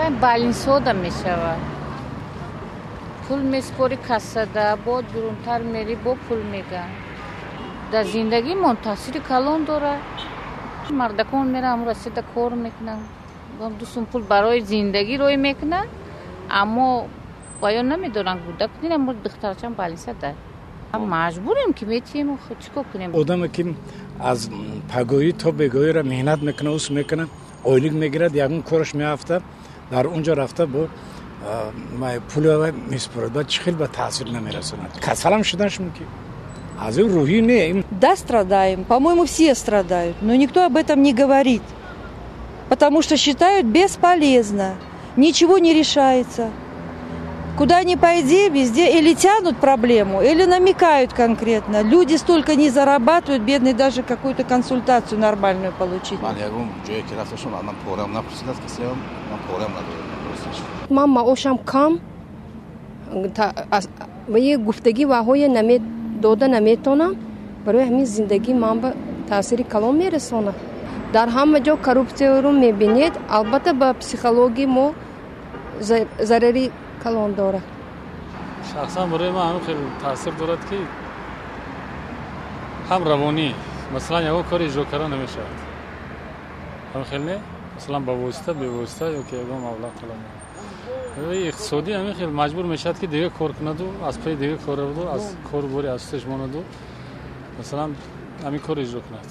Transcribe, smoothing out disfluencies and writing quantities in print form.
Больницода мешавад. Пул меспори кассада, бо дурунтар мери, бо пул меган. Дар зиндагимон таъсири калон дорад. Мардакон мераванд, Россияда кор мекунанд, 2 сум пул барои зиндагӣ рой мекунанд, аммо баён намедоранд. Гуда духтарчам больница да, маҷбурем, ки метиҳем, чӣ кор кунем? Одаме, ки аз пагоҳӣ то бегоҳиро меҳнат мекунад, ус мекунад, ойлик мегирад, ягон кораш меафта, дар он ҷо рафта бо пули месупорад, баъд чӣ хел ба таъсир намерасонад? Касалам шуданаш мумкин, аз ин рӯҳӣ не. Да, страдаем. По-моему, все страдают, но никто об этом не говорит, потому что считают: бесполезно, ничего не решается. Куда ни пойди, везде или тянут проблему, или намекают конкретно. Люди столько не зарабатывают, бедные, даже какую-то консультацию нормальную получить. Ман ягон ҷое ки рафташон, ман порам напурсидад касеам, ман порам надорам. Ман маошам кам ва гуфтагӣ ваҳое дода наметонам. Барои ҳамин зиндагӣ ман ба таъсири калон мерасонад. Дар ҳама ҷо коррупсияро мебинед, албатта, ба психологияи мо зарари калон дорад. Шахсан барои ман ҳамин хел таъсир дорад, ки ҳам равонӣ, масалан, ягон кори иҷро карда намешавад, ҳамин хел не, масалан, ба восита, бевосита ё ки ягон маблағ талаб. Иқтисодӣ ҳамин хел маҷбур мешавад, ки дигар кор кунаду аз пайи дигар кор раваду аз кору бори асосиш монаду, масалан, ҳамин кор иҷро кунад.